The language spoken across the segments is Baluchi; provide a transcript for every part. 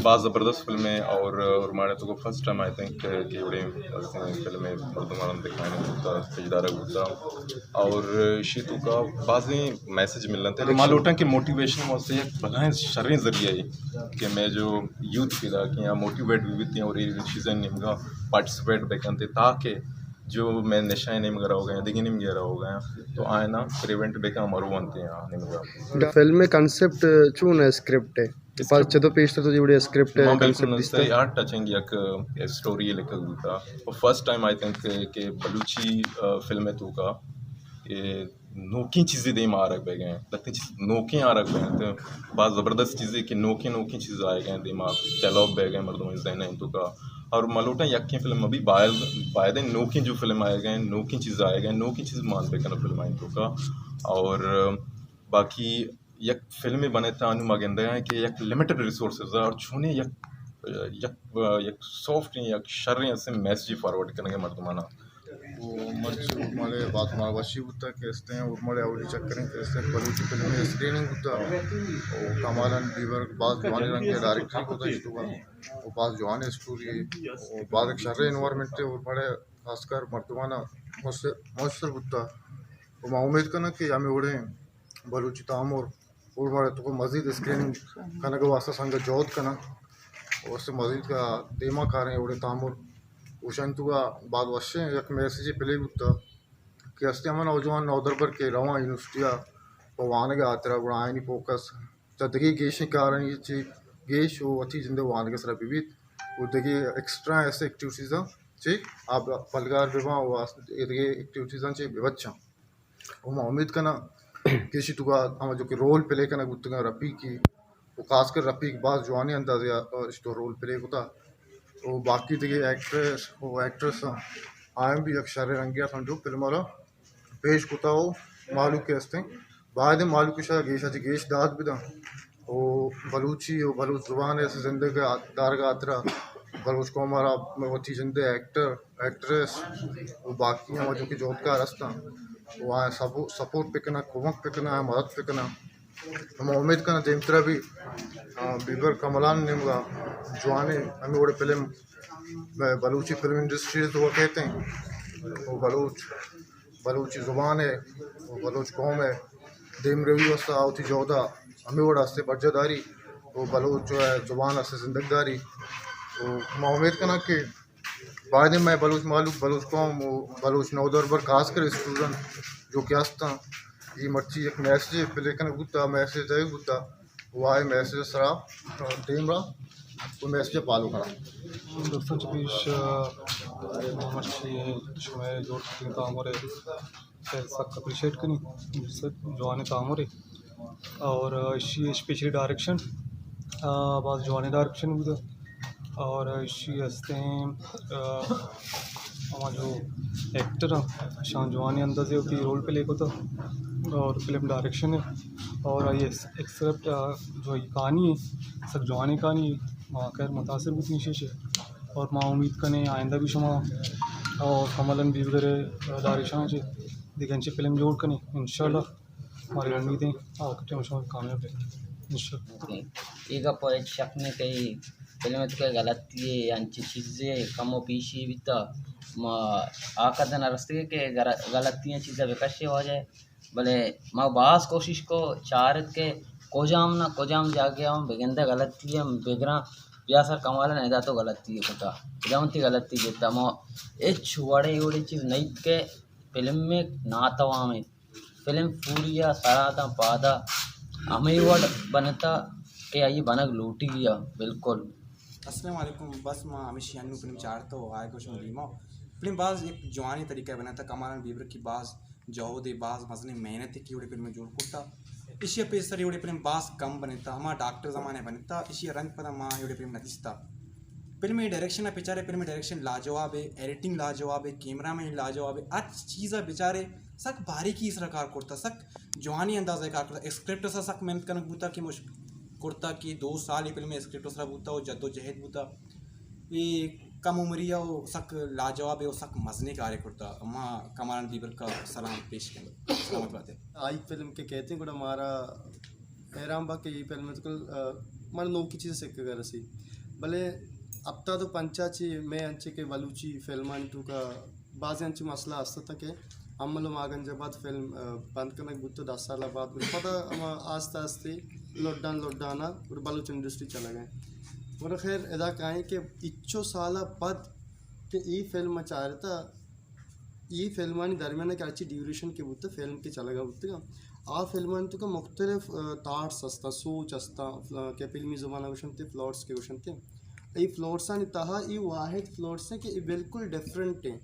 باز زبردست فلم ہے اور، اور مارے تو فرسٹ ٹائم آئی تھنک کہ وڑیں فلم مردم آرام دکھانے بوتا، پیش دارگ بوتا اور شی تو کا بازیں میسج ملن تھے۔ ما لوٹاں کہ موٹیویشن واسطے یک بلائیں شریں ذریعہ ہے کہ میں جو یوتھ پیدا کیا موٹیویٹ بھی بیتے ہیں اور یہ چیزیں نیمگا پارٹیسپیٹ بکنتے تاکہ جو میں نشہ نیمگا رہو گئے، دیگه نیمگا رہو گئے، تو آئنا پریونٹ بکن مرو بنتے ہیں نیمگا۔ فلم ءِ کانسپٹ چون ہے؟ اسکرپٹ ہے؟ پس چدو پیشتر تو جوڑے اسکرپٹ ہے، ما بالکل کانسپٹ دیستا؟ یار ٹچنگ یک اسٹوری لکھگ بوتا۔ اور فرسٹ ٹائم آئی تھنک کہ بلوچی، آ، فلم ہے تو کا کہ نوکیں چیزیں دیم آرگ بہ گئے، لگتے چیز نوکیں آرگ بہ گئے۔ تو باز زبردست چیزیں کہ نوکیں نوکیں چیز آئے گئے دیما، ڈیولپ بہ گئے مردم ذہن ہے تو کا۔ اور ملوٹا یکیں فلم ابھی باید، باید نوکیں جو فلم آئے گئے، نوکیں چیز آئے گئے، نوکیں چیز مان بہ کنا فلم آئیں تو کا۔ اور باقی یک فلمے بنتا انو ما گندگا کہ یک لمیٹڈ ریسورسز اور چونے یک، یک، یک سافٹ، یک شریں اسے میسج فارورڈ کرنے مردمانا۔ و مرچی اورماڑے بات مارا وشی بوتا کہ استیں اورماڑے اولی چکریں کہ استیں بلوچی فلم اسکریننگ بوتا و کمالان بیبر باز جوانی رنگ ڈائریکٹر بوتا اشتوگا و باز جوان اسٹوری و باز ایک شر انوائرمنٹ ہے اورماڑے خاص کر مردمانا مؤثر، مؤثر بوتا و ما امید کناں کہ ہمیں وڑیں بلوچی تامر اورماڑے تو مزید اسکریننگ کنگ واسطہ سنگ جہد کناں۔ و اس مزید کا دیما کاریں اوڑے تامر اوشان تو باز وشیں یک میسج پلے بوتا کہ استے ہمیں نوجوان نودربر کے رواں یونیورسٹی آ پہ وانگ آترا گڑا آئینی فوکس چہ دگے گیشیں کارانی چی گیش و وتی جندے وانگ سرا ببیت و دگے ایکسٹرا ایسے ایکٹیویٹیز چی آپ پلگار بباں و دگے ایکٹیویٹیز چی ببچاں۔ و ما امید کناں کہ ایشی توکا ہما جو کہ رول پلے کنگ بوتگاں رفیقی و خاص کر رفیق باز جوانیں اندازے آ ایشی تو رول پلے کتا و باقی دگہ ایکٹریس و ایکٹریس آیاں بھی یک شریں رنگے آ سمجھو فلم را پیش کتا و مالوک استیں باید مالوک شا گیشا چہ گیش داد بداں۔ و بلوچی و بلوچ زبان ءِ زندگ دارگ ءِ ہاترا بلوچ قوم ءَ را وتی جند ءِ ایکٹر، ایکٹریس و باقی ہما جو کہ جہدکار ہستاں و آیاں سپو-، سپورٹ بکناں، کمک بکناں، آیاں مدد بکناں۔ ہما امید کناں دیمترا بھی، آ، بیبر کمالان نیمگا جوانیں ہمے وڑیں فلم بلوچی فلم انڈسٹری ءِ توکا کیتیں و بلوچ بلوچی زبان ءِ و بلوچ قوم ءِ دیمروی ءِ واستہ آ وتی جہد ءَ ہمے وڑ ءَ است برجاہ داری و بلوچ زبان ءَ است زندگ داری و ما امید کناں کہ بائدیں مئے بلوچ مہلوک، بلوچ قوم و بلوچ نودربر خاص کر اسٹوڈنٹ جو کہ ہستاں، اے مرچی یک میسج پلے کنگ بوتا، میسج دئیگ بوتا۔ و آئی میسج سرا دیم را و میسج فالو کناں۔ دوستاں چہ پیش، آ، مرچی شمئے جوڑ کتگیں تامر ءَ سک اپریشیٹ کنی، سک جوانیں تامرے اور ایشی اسپیشلی ڈائریکشن، آ، باز جوانیں ڈائریکشن بوتا اور ایشی ہستیں، آ، ہما جو ایکٹر ہیں، شان جوانیں اندازے وتی رول پلے کتا اور فلم ڈائریکشن ہے اور آئی ایکسپٹ، آ، جو یہ کہانی ہے، سک جوانیں کہانی ہے۔ ما خیر متاثر بوتیں شیشے اور ما امید کنیں آئندہ بھی شما اور کمالان بیبگر ڈائریکشن چے دگہ انچیں فلم جوڑ کنیں انشاءاللہ۔ مارے امید ہیں آ ٹائم شما کامیاب ہے انشاءاللہ۔ اوکے۔ اے گپ ءَ ہچ شک نہ کہ اے فلم ءِ توکا غلطی ءِ انچیں چیزے کم و پیشی بیتا، ما آ قد نہ رستگے کہ غلطی ءِ چیزا بکشے واجہ، بلے ما باز کوشش کو چارت کہ کجام نہ کجام جاگہ ہم بگندے غلطی ہم بگراں، بیا سر کمالان ادا تو غلطی کتا، ادا من تئی غلطی بیتا، ما ہچ وڑے وڑے چیز نیت کہ فلم میں ناتوام انت۔ فلم پوری ءَ سرا داں پادا ہمے وڑ بنتا کہ آئی بنگ لوٹی ءَ بالکل۔ السلام علیکم، بس ما ہمیشی انو فلم چارتا و آئے گوش من دیما۔ فلم باز یک جوانیں طریقہ بنتا، کمالان بیبرکی باز جہد ءِ باز مزنیں محنت ءِ کہ وڑے فلم جوڑ کرتا۔ ایشی ءَ پیسر وڑے فلم باز کم بنتا، ہما ڈاکٹر زمانے بنتا، ایشی ءَ رند پدا ما وڑے فلم نہ دیستا۔ فلم ءِ ڈائریکشن ءَ بچارے، فلم ءِ ڈائریکشن لاجواب ہے، ایڈیٹنگ لاجواب ہے، کیمرہ مین لاجواب ہے، ہر چیز ءَ بچارے سک باریکی سرا کار کرتا، سک جوانی انداز ءَ کار کرتا، اسکرپٹ ءَ سک محنت کنگ بوتا کہ مش-، کرتا کہ دو سال اے فلم ءِ اسکرپٹ ءِ سرا بوتا و جد و جہد بوتا۔ اے کم عمری ءَ و سک لاجواب ہے و سک مزنیں کارے کرتا۔ ما کمالان بیبرکا سلام پیش کنیں۔ سلامت بات ہے۔ آئی فلم کہ کہتے ہیں گڑا مارا حیران با کہ یہ فلم تو کل، آ، من نوکی چیز سکگا رسی۔ بلے ہپتاد و پنچا چی میں انچے کہ بلوچی فلمانی توکا بازیں انچیں مسئلہ است اتاں کہ امل و ماگنج آباد فلم، آ، بند کنگ بوت، دس سال بعد گڑا پدا ہما آستہ آستہ لڈان لڈانا گڑا بلوچ انڈسٹری چلگ ء۔ گڑا خیر ادا کائیں کہ اچو سال پد کہ ای فلم چارتا، ای فلمانی درمیان کہ ہرچی ڈیوریشن کہ بوت، فلم کہ چلگا بوتگا، آ فلمانی توکا مختلف، آ، تھاٹس ہستا، سوچ ہستا، آ، کہ فلمی زبان گوشنتے، فلوٹس کہ گوشنتے۔ ای فلوٹسانی تہا ای واحد فلوٹس ہیں کہ ای بالکل ڈفرنٹ ہیں۔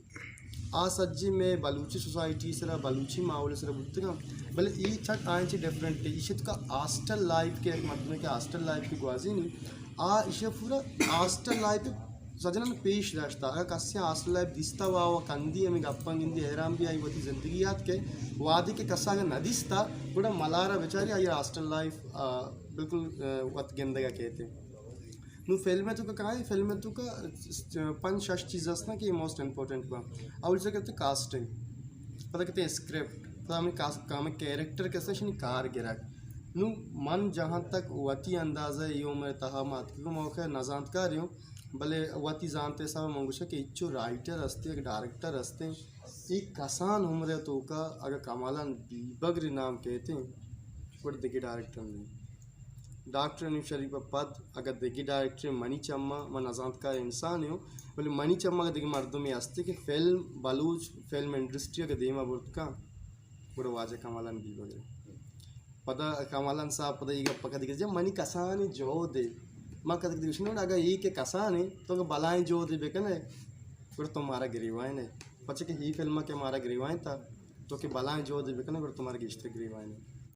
آ سجی میں بلوچی سوسائٹی سرا، بلوچی ماحول سرا بوتگا، بلے ای چٹ آئیں چی ڈفرنٹ ہیں۔ ایشی توکا ہاسٹل لائف کہ ایک مردمے کہ ہاسٹل لائف کی گوازی نہیں، آ ایشی پورا ہاسٹل لائف سجنان پیش داشتا۔ اگر کسی ہاسٹل لائف دیستا وا، وا کندی ہمیں گپاں گندی حیران بھی آئی وتی زندگی یاد کہ وادی کہ کسا اگر نہ دیستا، گڑا ملارا بیچاری آئی ہاسٹل لائف، آ، بالکل، آ، وت گندگا کہتے۔ نو فلم توکا کائیں، فلم توکا پنچ شش چیز ہستاں کہ موسٹ امپورٹنٹ با۔ اول چیز کہتے کاسٹنگ، پدا کہتے اسکرپٹ، پدا ہمیں کاس-، ہمیں کیریکٹر کسے شنی کار گرگ۔ نو من جہاں تک وتی اندازہ ای عمر تہا مات کہ موقع نزانتکاری ہوں، بلے وتی زانت حساب من گوشا کہ اچو رائٹر ہستے، اگر ڈائریکٹر ہستے، ای کسان عمر توکا اگر کمالان بیبگر نام کہتے، گڑا دگہ ڈائریکٹر نہیں۔ ڈاکٹر حنیف شریف ء پد اگہ دگہ ڈائریکٹر منی چم ء، من نزانتکار انسانے اوں، بلے منی چم ء اگہ دگہ مردمے ہستے کہ فلم، بلوچ فلم انڈسٹری اگہ دیما برت کن، گڑا واجہ کمالان بیبگر۔ پدا کمالان صاحب پدا اے گپ ء کدی گرجے منی کسانیں جہدے، ما کدی گوشن اگہ اے کہ کسانے تو اگہ بلائیں جہدے بکنے، گڑا تو مارا گریوائینے۔ پچے کہ اے فلم ء کہ مارا گریوائینتا، تو کہ بلائیں جہدے بکنے، گڑا تو مارا گیشتر گریوائینے۔